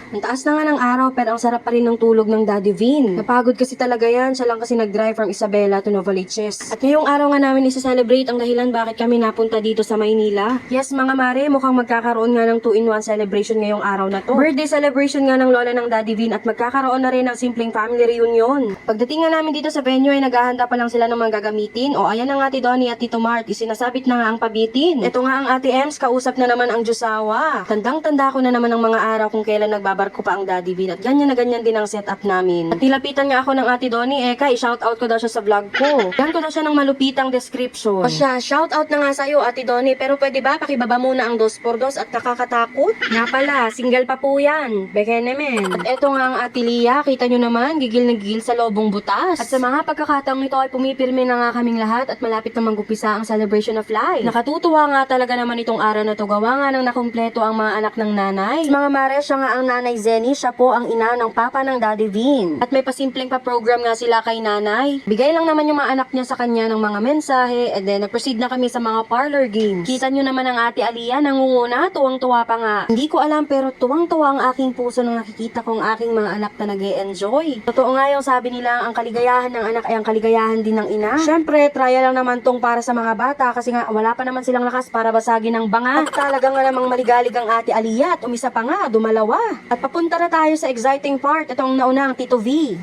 Ang taas na nga ng araw pero ang sarap pa rin ng tulog ng Daddy Vin. Napagod kasi talaga yan, siya lang kasi nag-drive from Isabela to Novaliches. At ngayong araw nga namin isa-celebrate ang dahilan bakit kami napunta dito sa Maynila. Yes mga mare, mukhang magkakaroon nga ng 2-in-1 celebration ngayong araw na to. Birthday celebration nga ng lola ng Daddy Vin at magkakaroon na rin ng simpleng family reunion. Pagdating nga namin dito sa venue ay naghahanda pa lang sila ng mga gagamitin. O ayan ang Ate Donnie at Tito Mart, isinasabit na nga ang pabitin. Ito nga ang Ate Ems, kausap na naman ang Diyosawa. Tandang-tanda ko na naman ang mga araw kung kailan nagbabarko pa ang Daddy Vin at ganyan na ganyan din ang setup namin. At nilapitan nga ako ng Ate Donnie, i-shoutout ko daw siya sa vlog ko. Yan ko daw siya ng malupitang description. O siya, shoutout na nga sa'yo Ate Donnie, pero pwede ba pakibaba muna ang 2x2 at nakakatakot? Nga pala, single pa po yan. Bekenemen. At eto nga ang Ate Lia, kita nyo naman, gigil na gigil sa lobong butas. At sa mga pagkakataong ito ay pumipirme na nga kaming lahat at malapit na manggupisa ang celebration of life. Nakatutuwa nga talaga naman itong araw na to, gawa nga nang nakumpleto ang mga anak ng nanay. Mga mare, siya nga ang nanay Zenny, siya po ang ina ng papa ng Daddy Vin. At may pasimpleng pa-program nga sila kay nanay. Bigay lang naman yung mga anak niya sa kanya ng mga mensahe and then nag-proceed na kami sa mga parlor games. Kita nyo naman ang Ate Alia, nangunguna, tuwang-tuwa pa nga. Hindi ko alam pero tuwang-tuwa ang aking puso nang nakikita kong aking mga anak na nag-e-enjoy. Totoo nga yung sabi nila, ang kaligayahan ng anak ay ang kaligayahan din ng ina. Syempre, trial lang naman tong para sa mga bata kasi nga wala pa naman silang lakas para basagin ng banga. At talaga nga namang maligalig ang Ate Alia at umisa pa nga, dumalawa. At papunta na tayo sa exciting part. Ito ang nauna ang Tito V.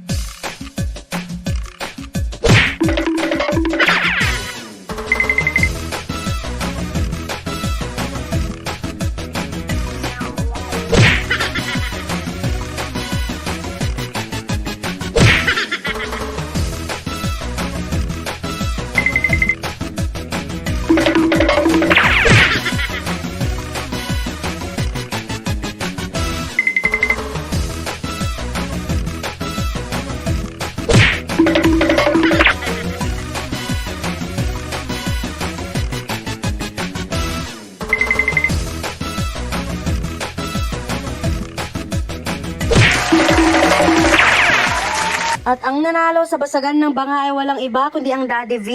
At ang nanalo sa basagan ng banga ay walang iba kundi ang Daddy V.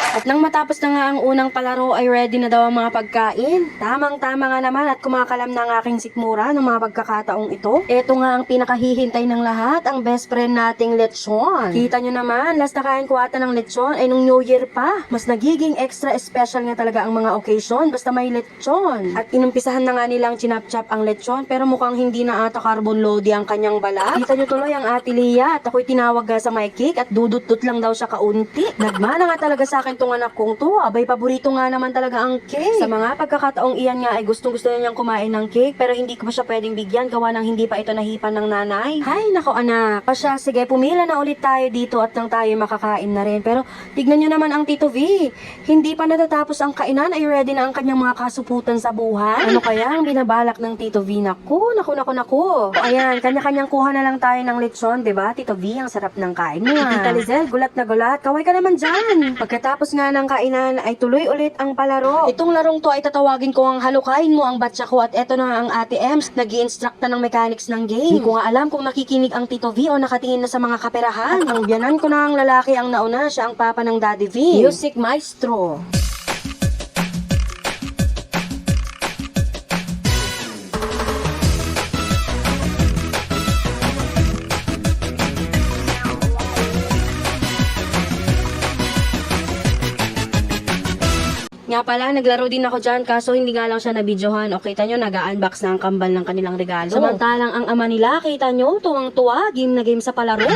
At nang matapos na nga ang unang palaro ay ready na daw ang mga pagkain. Tamang-tama nga naman at kumakalam na ang aking sikmura ng mga pagkakataong ito. Ito nga ang pinakahihintay ng lahat, ang best friend nating lechon. Kita nyo naman, last na kain ko ata ng lechon ay nung New Year pa. Mas nagiging extra special nga talaga ang mga occasion basta may lechon. At inumpisahan na nga nilang chinap-chap ang lechon pero mukhang hindi na ata carbon loady ang kanyang balat. Kita nyo tuloy ang Ate Lia at ako'y tinawag nga sa my cake at dudut-dut lang daw siya kaunti. Nagmana nga talaga sa akin tong anak kong to, abay paborito nga naman talaga ang cake. Sa mga pagkakataong iyan nga ay gustong-gusto na niyang kumain ng cake pero hindi ko pa siya pwedeng bigyan gawa ng hindi pa ito nahipan ng nanay. Hay nako anak, pa siya, sige pumila na ulit tayo dito at nang tayo makakain na rin. Pero tignan nyo naman ang Tito V, hindi pa natatapos ang kainan ay ready na ang kanyang mga kasuputan sa buhay. Ano kaya ang binabalak ng Tito V? Naku. O, ayan, kanya-kanyang kuha na lang tayo ng lechon, diba Tito V? Ang sarap ng kain mo. Tita Lizelle, gulat na gulat, kaway ka naman dyan. Pagkatapos nga ng kainan ay tuloy ulit ang palaro. Itong larong to ay tatawagin ko ang halukain mo ang batsa ko at eto na ang Ate Ems, nag-i-instruct na ng mechanics ng game. Hindi ko nga alam kung nakikinig ang Tito V o nakatingin na sa mga kaperahan. At ang biyanan ko na ang lalaki ang nauna, siya ang papa ng Daddy V. Music Maestro. Nga pala, naglaro din ako dyan kaso hindi nga lang siya nabidyohan. O kita nyo, nag-unbox na ang kambal ng kanilang regalo. Samantalang ang ama nila, kita nyo, tuwang-tuwa, game na game sa palaro.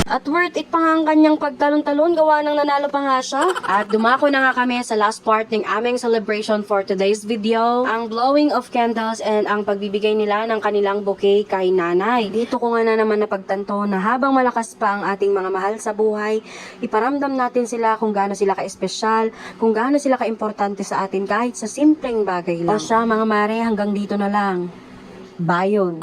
At worth it pa nga ang kanyang pagtalon-talon, gawa ng nanalo pa nga siya. At dumako na nga kami sa last part ng aming celebration for today's video, ang blowing of candles and ang pagbibigay nila ng kanilang bouquet kay nanay. Dito ko nga na naman napagtanto na habang malakas pa ang ating mga mahal sa buhay, iparamdam natin sila kung gaano sila ka-espesyal, kung gaano sila ka-importante sa atin kahit sa simpleng bagay lang. O siya mga mare, hanggang dito na lang. Bayon.